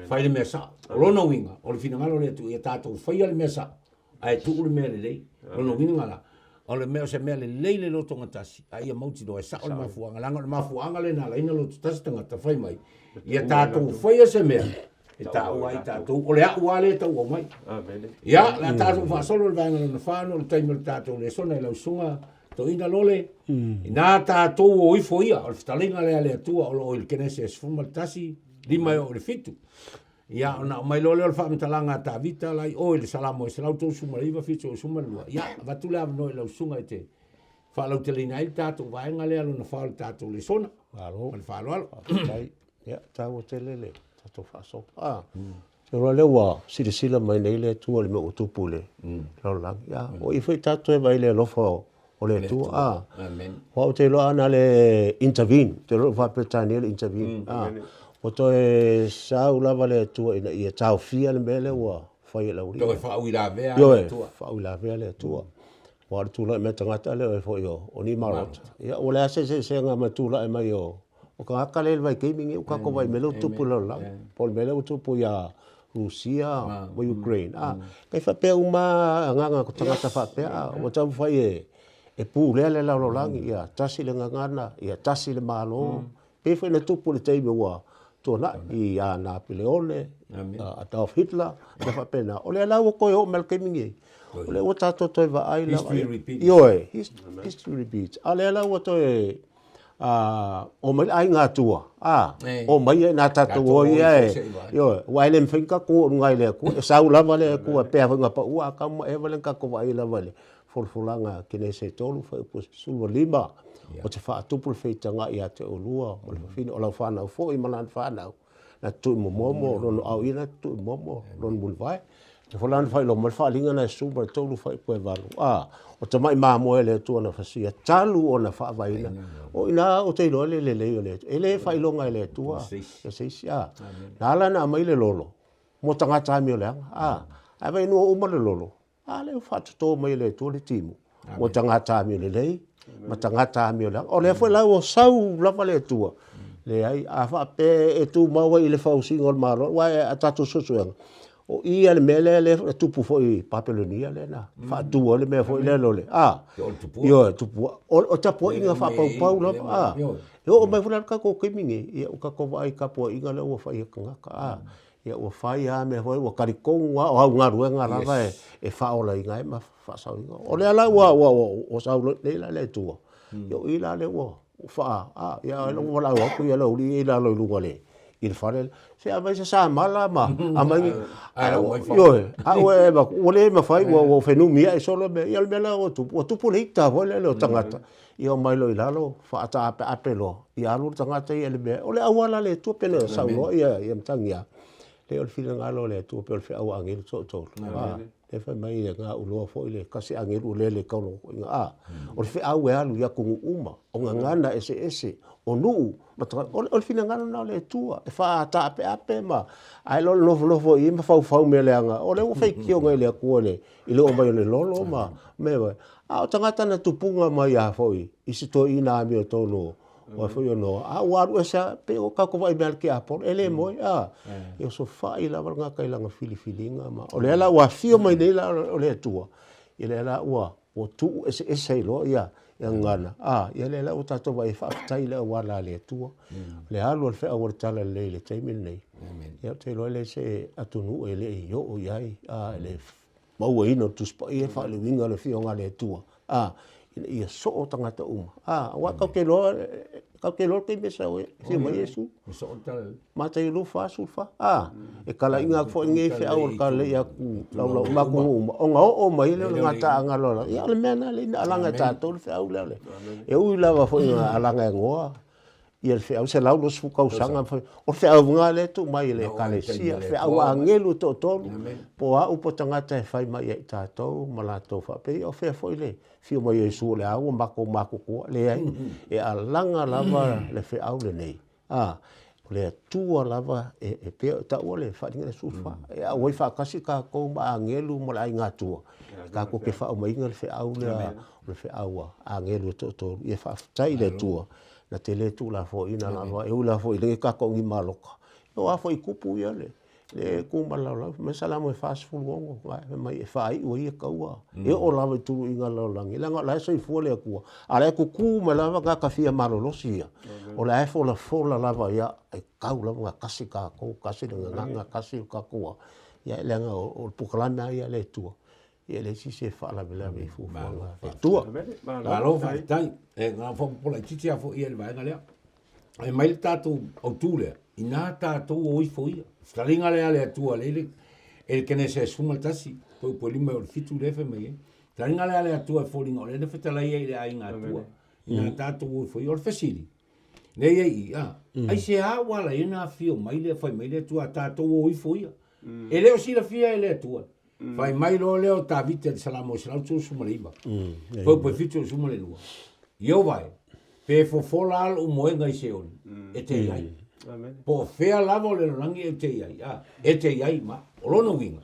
A: fai le mea sa'o. O lona uiga, o le finagalo o le Atua, ia tatou faia le mea sa'o, ae tuu le mea lelei. Lona uiga la, o le mea o se mea lelei le loto gatasi, a ia mautinoa e sa'o le mafuaaga, leaga o le mafuaaga lea na ala ai ona loto tasi tagata, fai mai, ia tatou faia se mea e taua ai tatou, o le a'u lava lea e tau aumai. Ia, o le a tatou faasolo le vaega lona fa ona o le taimi o le tatou lesona i lau susuga Toeaina Lole, ina tatou o ifo ia, o le fetalaiga lea a le Atua o lo o i le Kenese 11, 5 e oo i le 7. Ia, ona aumai loa lea o le faamatalaga a Tavita la i o i le Salamo e 139, 72. Ia, avatu le avanoa i lau susuga e te faalauteleina ai le tatou vaega lea lona fa o le tatou lesona.
C: Malo.
A: Ma le faaaloalo.
C: Faafetai. Ia, taua tele le tatou faasoa. Ah, te iloa lea ua silasila mai nei le Atua i le mea ua tupu i le lalolagi. Ia, o i foi tatou e vaai i le alofa o o le Atua. Ah,
A: Amen.
C: Aua ou te iloa ana le intervene, ou te iloa faa-Peretania le intervene. Ah, ua toe sau lava le Atua ina ia taofia le mea lea ua fai e le aualii.
A: Toe faauilavea le
C: Ioe,
A: Atua.
C: faauilavea le Atua. Aua o le tulai mai o tagata lea o foi o, o Nimarota. Ia, ua leai se eseesega ma le tulai mai o, o tagata lea i le vaitaimi lenei ua tatou vaai i mea lea ua tupu i le lalolagi. Po o le mea lea ua tupu ia Rusia ma Ukraine. A, kai faapea uma lava agaga o tagata faapea, a, ua taumafai e, e pulea le lalolagi, ia tasi le gagana, ia tasi le Malo. Pei foi ona tupu i le taimi ua tuanai ia Napileone, Adolf Hitler, mea faapena. O lea la ua toe oo mai le taimi lenei, o lea ua tatou toe vaai lava.
A: History repeats.
C: Ioe, history repeats. A o lea la ua toe omai le aiga Atua, a, omai ia ina tatou o ia e, ioe, aua e le mafai ona tatou o i luga i le Atua, e sau lava le Atua e pei lava foi ona pau Atamu ma Eva lea na tatou vaai lava i le folafolaga a Kenese e 3, fuaiupu 15, o te faatupu le feitaga ia te oulua ma le fafine, o lau fanau foi ma lana fanau, na te tuuimomomo lona au ia na te tuuimomomo lona mulivae. Lea foi la na faailoa mai le faaaliga na e 13 fuaiupu e 8, a, o tamai mamoe a le Atua na fasia talu ona faavaeina. O i ina ou te iloa le lelei o le Atua. E le faailoga e le Atua e se isi, a. Na ala ona aumai le lolo mo tagata amioleaga, a. Ae vaai ina ua uma le lolo, A lea ua faatoto mai e le Atua le timu mo tagata amio lelei ma tagata amio leaga. O lea foi la ua sau lava le Atua. Leai, a faapea e tumau ai i le fausiga o le Malo, aua a tatou suesuega, o i a le mea lea lea e tupu foi i Papelonia lea na faatu ai le mea foi lea lole. A, ioe, tupua. O tapuaiga faapaupau lava. A, e oo mai foi la i le tatou taimi nei, ia ua tatou vaai i tapuaiga lea ua fai e tagata. A, Ia ua fai lava mea foi, ua talitonu lava o au galuega lava e faaolaina ai ma faasaoina. O lea la ua ua ua sau nei la le Atua, ia o i la lea ua faa, a, ia ua valaau atu ia le aualii ia i lalo i luga i le fale lea, se aumai se samala ma aumai ni, ioe, a ua e avatu, ua le mafai, ua fenumiai solo mea. Ia o le mea la ua tupu, ua tupu le ita foi lele o tagata, ia omai loa i lalo faataapeape loa, ia alu le tagata ia i le mea, o le auala a le Atua pei ona saunoa ia Matagiā. Lea o le finagalo o le Atua pei o le feau a agelu toatolu. A, lea fai mai e gauloa foi le tasi agelu o lele kaulongoina. A, o le feau e alu i atunuu uma, o gagana eseese, o nuu, ma tagata. O le finagalo lena o le Atua, e faataapeape ma, ae le o le nofonofo i i ma faufau mea leaga. O lea ua faitio nei le Atua i le, i le oo mai o le lolo ma mea foi. A o tagata na tupuga mai lava foi i si toeaina amiotonu o Aua foi o Noa, a ua alu ese lava, pei o tatou vaai mai lava i le tiapolo, e le moe, a. E osofai lava le tagata i lana filifiliga ma, o lea la ua afio mai nei la o le Atua, ia lea la ua, ua tuu eseese ai loa ia, ia gagana, a, ia lea la ua tatou vaai ai, faafetai i le auala a le Atua, le alu a le feau o le Talalelei i le taimi lenei. Ia ou te iloa e leai se atunuu e le i oo i ai, a, i le mauaina o le Tusi Paia e faaleuina le Afioga a le Atua, a, ina ia soo tagata uma. A, aua tatou te iloa, tatou te iloa le taimi e sau ai, afio mai Iesu. Mataio 24, a, e talaiina atu foi lenei feau o le talalelei i atu laulau uma atunuu uma, ona oo mai lea o le gataaga lalolagi. Ia o le mea lena lea na alaga e tatou le feau lea. E ui lava foi ina alaga e Noa ia le feau 120 tausaga ma o le feau lena lea e tuu mai e le Ekalesia, feau a agelu e toatolu, po o au po o tagata e fai mai ia i tatou ma latou faapea, ia o fea foi le afio mai o Iesu o lea ua matou matutua. Leai, e alaga lava le feau lenei, a, o le Atua lava e pei ona taua le faaaliga 14, e auai faatasi tatou ma agelu ma le aiga Atua, tatou te faaumaina le feau lea o le feau a agelu e toatolu. Ia faafetai i le Atua Na te le tuulafoaiina lava, e ui lava foi i lenei tatou maloka, o a foi tupu ia le le tu ma le lalolagi, fai mai Salamo e 46, fai mai e faaiu ai ia taua, e oo lava i tuluiga o le lalolagi, leaga o la e soifua le Atua, a o la e tutu mai lava tagata fia malolosi ia, o la e folafola lava ia, e tau lava ona tasi tatou, tasi le gagana, tasi le tatou, ia leaga o le polokalame lava ia a le Atua, Ia e leai se isi e faalavelave i fuafuaga a le Atua.
A: Malo faafetai. E na o faapopo laitiiti lava foi ia i le vaega lea. E mai le tatou autu lea, ina tatou o ifo ia. Fetalaiga lea a le Atua lea i le e le Kenese 11, fuaiupu e 5 e oo i le 7 lea e fai mai ai. Fetalaiga lea a le Atua e foliga o lea na fetalai ai i le aiga Atua. Ina tatou o ifo ia. O le fesili, lea i ai i i, a, aisea ua ala ai ona afio mai le fai mai le Atua a tatou o ifo ia. E le o silafia e le Atua. Fai mai loa lea o Tavita i le Salamo 139, fuaiupu e 72, Ieova e, pe fofola lava lou moega i Seoli, e te i ai. Po o fea lava o le lalolagi e te i ai, a, e te i ai ma. O lona uiga,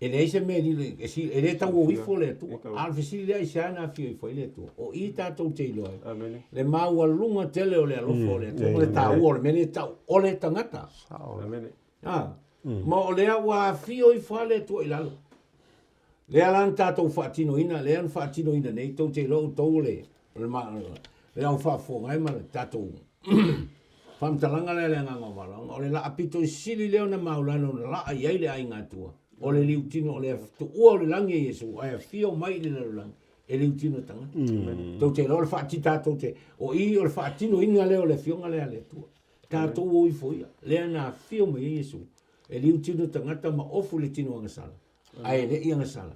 A: e leai se mea e lilo, e, si, e le tauo ifo le Atua. A o le fesili lea, aisea na afio ifo ai le Atua? O i tatou te iloa ai le maualuga tele o le alofa o le Atua ma le taua o le mea lea e tau o le tagata. A, ma o lea ua afio ifo lava le Atua i lalo. Lea la na tatou faatinoina, lea na faatinoina nei, tou te iloa outou o le, o le, le au faafofoga ai ma le tatou faamatalaga lea le agaga o valaoga. O le laa pito i sili lea ona maulana ona laa i ai le aiga Atua. O le liutino o le tuua o le lagi e Iesu, ae afio mai i le lalolagi e liutino tagata. Tou te iloa o le faati tatou te, o i o le faatinoina lea o le afioga lea a le Atua. Tatou o ifo ia, lea na afio mai ai Iesu, e liutino tagata ma ofu le tino agasala, ae le i agasala,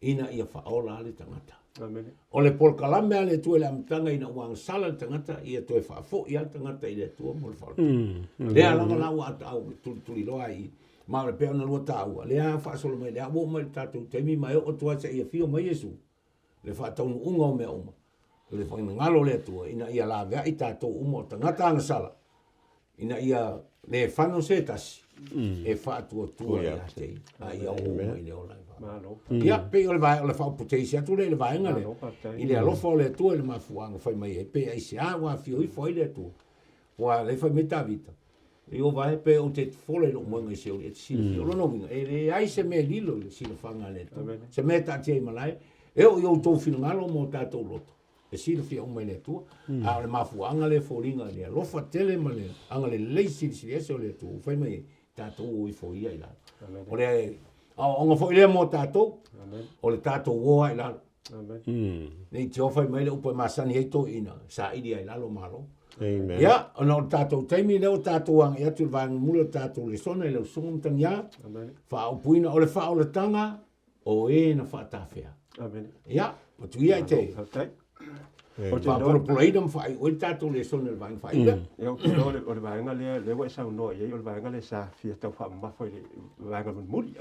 A: ina ia faaola le tagata.
B: Amene.
A: O le polokalame a le Atua i le amataga ina ua agasala le tagata, ia toe faafoi lava le tagata i le Atua mo le faaolatanga. Lea lava la ua au tulituliloa ai i, ma o le pei ona lua taua, lea faasolo mai, lea ua oo mai i le tatou taimi ma e oo atu lava seia afio mai Iesu, le faataunuuga o mea uma, o le finagalo o le Atua ina ia laveai tatou uma o tagata agasala, ina ia le fano se tasi e faatuatua ia te ia, a ia oo uma i le ola e
B: Malo.
A: Ia, pei o le vae, o le faaopoteisi atu lea i le vaega lea, i le alofa o le Atua i le mafuaaga fai mai ai, pe aisea ua afio ifo ai le Atua. Ua lea fai mai Tavita, Ieova e, pe ou te fola i lou moega i Seoli, e te silafia. O lona uiga, e leai se mea e lilo i le silafaga a le Atua. Se mea e taatia i malae, e oo i outou finagalo ma o tatou loto, e silafia uma e le Atua. A o le mafuaaga lea e foliga i le alofa tele ma le agalelei silisili ese o le Atua, ua fai mai ai, tatou o ifo ia i lalo. O le aoaoga foi lea mo tatou, o le tatou o lava i lalo. Ne i te fai mai le upu e masani ai toeaiina, saili ai lalo malo.
C: Amen.
A: Ia, ona o le tatou taimi lea ua tatou agai atu i le vaega muli o le tatou lesona i lau susuga Matagiā, faaupuina o le faaolataga o e na faatafea.
B: Amen.
A: Ia, atu ia i te.
B: Faafetai.
A: Faapulapulaina ma faaiu ai le tatou lesona i le vaega faaiu.
B: Ia, ou te iloa o le vaega lea, lea ua e saunoa i ai, o le vaega lea sa fia tau faamamafa i le vaega mulimuli.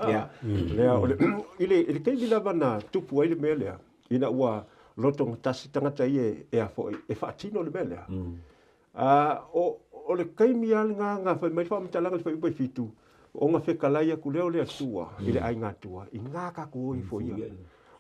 B: Lea, o le, i le, i le taimi lava na tupu ai le mea lea, ina ua lotogatasi tagata ia e a foi, e faatino le mea lea. O, o le taimi lava lena na fai mai le faamatalaga i le fuaiupu e 7, ona fetalai atu lea o le Atua i le aiga Atua, i na tatou o ifo ia.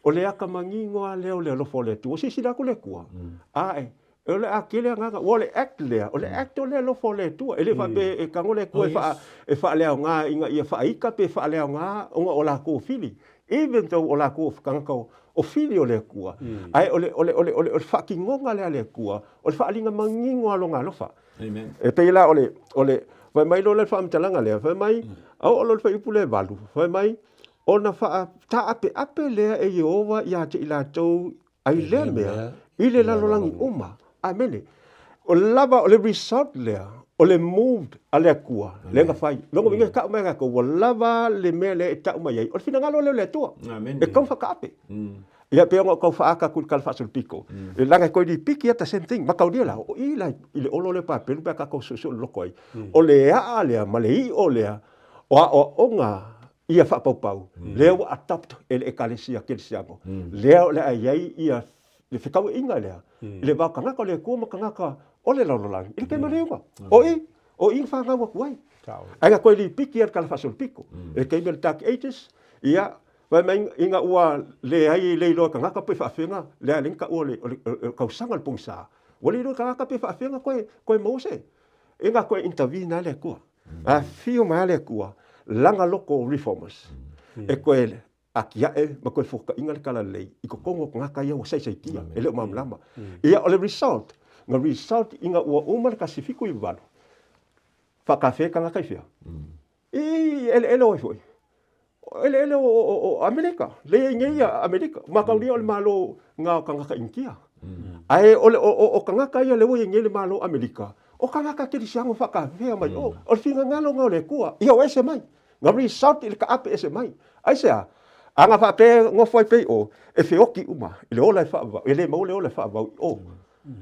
B: O le ata manino lava lea o le alofa o le Atua. Ua silasila atu le Atua, ae, o le a tele agaga, aua o le act lea, o le act o le alofa o le Atua. E le faapea e tago le Atua e faaleaoga ina ia faaita pe faaleaoga ona o latou o fili. Even though o latou o tagata o fili o le Atua, ae o le, o le, o le, o le faatinoga lea a le Atua, o le faaaliga manino lava o Lona alofa. Amen. E pei la o le, o le, fai mai loa le faamatalaga lea, fai mai, a oo loa i le fuaiupu lea e 8, fai mai, ona faataapeape lea e Ieova ia te i latou ai lea mea i le lalolagi uma. Amene. O lava o le result lea, o le moved a le Atua, lea na fai. Lona uiga e tau mai e latou, ua lava le mea lea e tau mai ai, o le finagalo lea o le Atua. E tatau ona faataape. Ia pei ona ou tau faaata atu i le tala faasolopito, leaga e toe lipiki lava the same thing. Mataulia la, o i la i le olo lea o Papelu pe a tatou suesue loloto ai, o le aa lea ma le iʻo lea o aoaoga ia faapaupau, lea ua adopt e le Ekalesia Kerisiano, lea o le a i ai ia le fetauaiga lea i le va o tagata o le Atua ma tagata o le lalolagi i le taimi o le iuga. O i, o i na fanau atu ai. Ae na toe lipiki lava i le tala faasolopito. I le taimi o le Dark Ages, ia, Fai mai ina ua leai e le iloa e tagata pe faafega lea lea na taua o le tausaga o le pogisa. Ua le iloa e tagata pe faafega koe koe maua se. Ina koe intervene lava le Atua. Afio mai lava le Atua lana loto o reformers e koe atiae ma koe fuataina le talalelei i totonu o tagata ia ua saisaitia e le o malamalama. Ia o le result, na result ina ua uma le 178, faatafea tagata i fea? I eleele o ai foi? O eleele o Amerika. Lea i nei Amerika. Mataulia o le Malo na o tagata Initia. Ae o le o tagata ia lea ua i ai nei le Malo Amerika, o tagata kerisiano faatafea mai o. O le finagalo na o le Atua, ia o ese mai. Na result i le taape ese mai. Aisea? A na faapea e nofo ai pea i o, e feoti uma i le ola e faavavau, e le maua le ola e faavavau i o.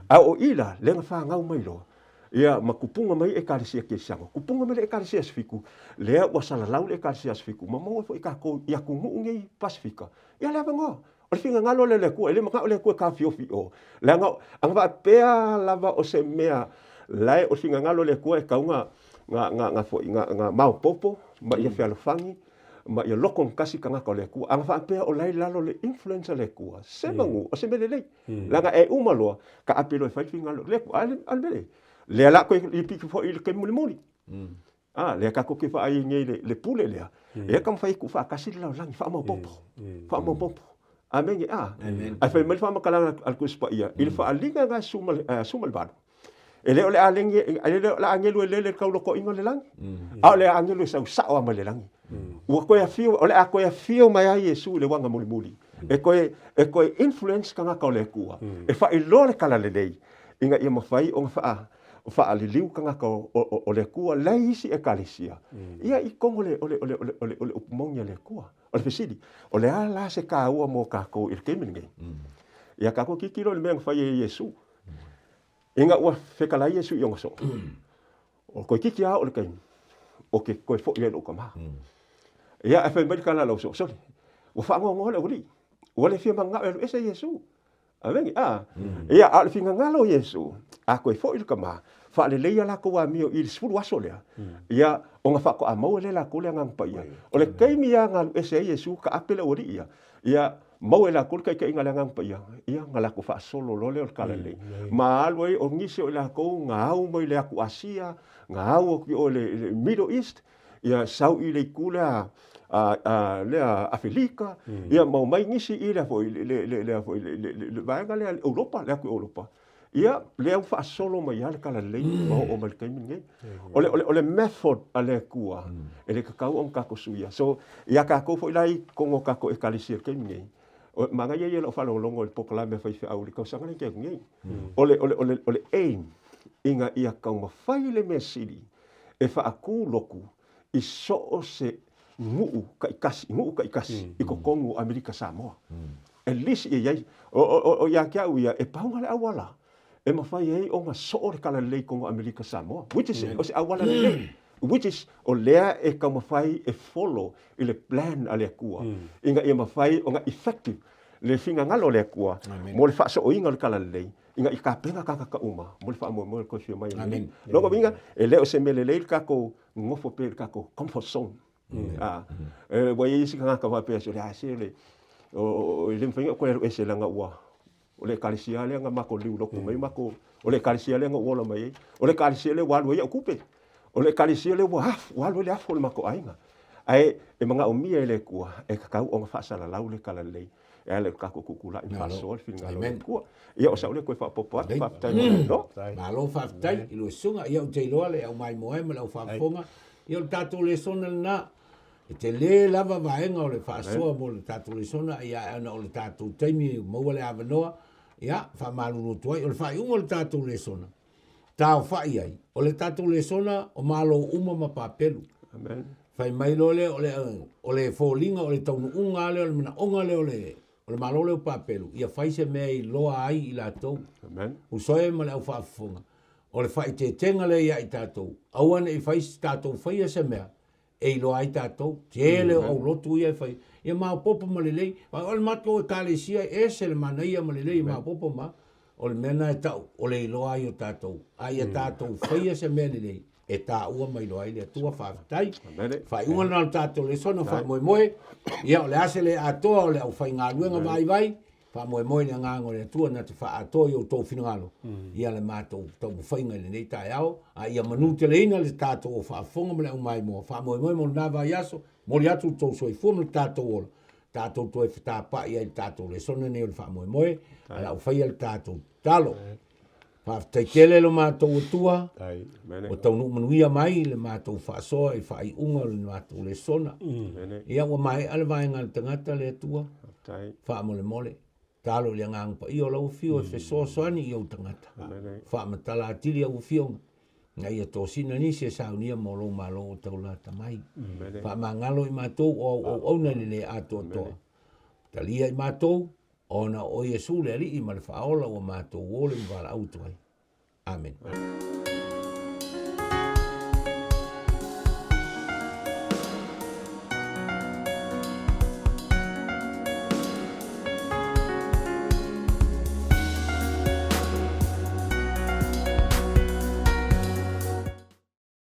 B: A o i la, lea na fanau mai loa, ia ma kupuga mai Ekalesia Kerisiano, kupuga mai le Ekalesia Aso Fitu, lea ua salalau le Ekalesia Aso Fitu, ma maua foi tatou i atunuu nei Pasefika, ia le avanoa. O le finagalo lea o le Atua, e le manao le Atua e taofiofi i o. Leaga, a na faapea lava o se mea la e o le finagalo o le Atua e tatau na, na, na, na foi, na, na maopoopo ma ia fealofani, ma ia loto gatasi tagata o le Atua. A na faapea o la e i lalo o le influence a le Atua, se manu, o se mea lelei. Leaga e uma loa, taape loa e fai le finagalo o le Atua. A le mea lea, lea la toe lipiki foi i le taimi mulimuli. A, lea tatou te vaai ai nei i le pule lea, e taumafai e tuufaatasi le lalolagi, faamaopoopo, faamaopoopo. Amene, a? Ae fai mai le faamatalaga a le Tusi Paia, i le faaaliga lena e 18, E le o le alegi, e le o le agelu e lele i le taulotoina o le lagi, a o le agelu e sau sao lava mai le lagi. Ua toe afio, o le a toe afio mai ai Iesu i le uaga mulimuli, e toe, e toe influence tagata o le Atua, e faailoa le talalelei, ina ia mafai ona faa, faaliliu tagata o, o, o le Atua, la e i isi Ekalesia, ia i totonu o le, o le, o le, o le, o le upu moni a le Atua. O le fesili, o le a la se taua mo tatou i le taimi lenei? Ia tatou tilotilo i le mea na fai e Iesu. Ina ua fetalai Iesu i ona soo, o toeitiiti lava oo i le taimi ou te toe foi ai i lou tama. Ia, ae fai mai le tala a lau soo, sole, ua faanoanoa le aualii, ua le fia mananao e alu ese Iesu. Amene, a? Ia, a o le finagalo o Iesu, a toe foi le tama, faaleleia latou amio i le 10 aso lea, ia, ona faatoa maua lea e latou le Agaga Paia. O le taimi lava na alu ese ai Iesu, taape le aualii ia, Ia maua e lakou le taitaiga a le Agaga Paia, ia na latou faasolo loa lea o le talalelei. Ma alu ai o nisi o i lakou na au mai le atu Asia, na au atu i o i le Middle East, ia sau i le itu lea lea Afelika, ia ma omai nisi i lea foi lea foi le vaega lea Europa, le atu Europa. Ia, lea ua faasolo mai lava le talalelei ma oo mai le taimi lenei. O le, o le, o le method a le Atua, e le tatau ona tatou suia. So, ia tatou foi la i totonu o tatou Ekalesia i le taimi lenei, o, manaia ia lau faalogologo i le polokalame a faifeau i le tausaga lea na tea atu nei. O le, o le, o le, o le aim, ina ia taumafai le mea sili e faatu lotu i so o se nuu taitasi, nuu taitasi i totonu o Amerika Samoa. At least ia i ai, o, o, o, o ia te au ia, e pau le auala e mafai ai ona soo le talalelei i totonu o Amerika Samoa, which is, o se auala lelei, which is, o lea e taumafai e follow i le plan a le Atua, ina ia mafai ona effective le finagalo o le Atua mo le faasooina o le talalelei, ina ia tapena tagata uma mo le faamoemoe o le toe afio mai o le Alii. Lona uiga, e le o se mea lelei le tatou nofo pea i le tatou comfort zone. A, ua i ai isi tagata faapea, se o le a se le, o, e le mafai ona ou toe alu ese leaga ua, o le ekalesia lea na matou liulotu mai matou, o le ekalesia lea na ou ola mai ai, o le ekalesia lea ua alu ai au tupe, o le ekalesia lea ua afu, ua alu ai le afu o le matou aiga. Ae e manaomia e le Atua e tatau ona faasalalau le talalelei e ala i lo tatou tutulai ma faasoa le finagalo o le Atua. Ia o sau lea toe faaopoopo atu, faafetai mo le avanoa.
A: Malo faafetai i lau susuga. Ia ou te iloa le au maimoa ma le au faafofoga. Ia o le tatou lesona lena. E tele lava vaega o le faasoa mo le tatou lesona, ia ae ona o le tatou taimi maua le avanoa, ia faamalulu atu ai. O le faaiuga o le tatou lesona, taofa'i ai, o le tatou lesona o Malo uma ma Papelu.
B: Amen.
A: Fai mai loa lea o le, o le foliga o le taunuuga lea o le manaoga lea o le, o le Malo lea o Papelu, ia fai se mea e iloa ai i latou.
B: Amen.
A: Uso e ma le au faafofoga, o le faaeteetega lea ia i tatou, aua ne i fai tatou faia se mea e iloa ai tatou. Tele o aulotu ia e fai, ia maopoopo ma lelei. O le matou ekalesia e ese le manaia ma lelei e maopoopo ma, o le mea lena e tau o le iloa ai o tatou. A ia tatou faia se mea lelei e taua ma iloa ai le Atua. Faafetai. Faaiuga lena o le tatou lesona faamoemoe. Ia o le a se le atoa o le aufaigaluega vaivai, Faamoemoe i le Agaga o le Atua na te faaatoa i outou finagalo ia le matou taumafaiga i lenei taeao, a ia manuteleina le tatou faafofoga ma le aumaimoa. Faamoemoe mo lena vaiaso, momoli atu le tou soifua ma le tatou ola, tatou toe fetapa'i ai i le tatou lesona nei o le faamoemoe, a la ua faia le tatou tatalo. Faafetai tele lo matou Atua, ua taunuu manuia mai le matou faasoa i faaiuga o le matou lesona. Ia ua maea le vaega a le tagata le Atua, faamolemole, talo i le Agaga Paia o lau Afio e fesoasoani i ou tagata. Faamatala atili au afioga, ina ia tosina nisi e saunia mo lou Malo o taulata mai. Faamagalo i matou o au auauna i le le atoatoa. Talia i matou, Ona o Iesu le Alii ma le Faaola ua matou o le ma valaau atu ai. Amene.